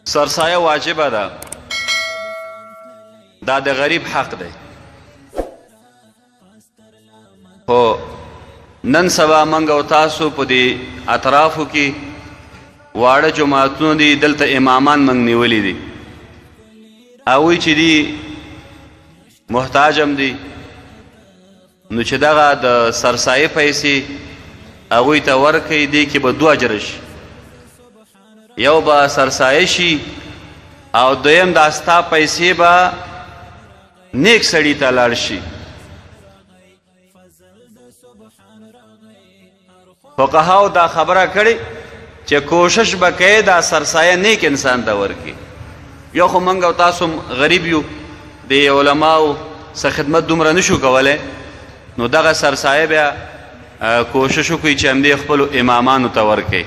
سرسایه واجبه ده، دا د غریب حق دی. خو نن سبا منګ او تاسو په دې اطرافو کې واړه جماعتونه دي، دلته امامان منګ نیولې دي، هغوی چې دي محتاج هم دي، نو چې دغه د سرسایې پیسې هغوی ته ورکوي، دې کې به دوه اجره شي، یو به سرسایه شي او دویم دا ستا پیسې به نیک سړي ته لاړ شي. فقهاو دا خبره کړې چې کوشش به کوي دا سرسایه نیک انسان ته ورکړي. یو خو موږ او تاسو غریب یو، د علماو څه خدمت دومره نشو کولی، نو دغه سرسایه بیا کوشش وکړي چې همدې خپلو امامانو ته ورکړي.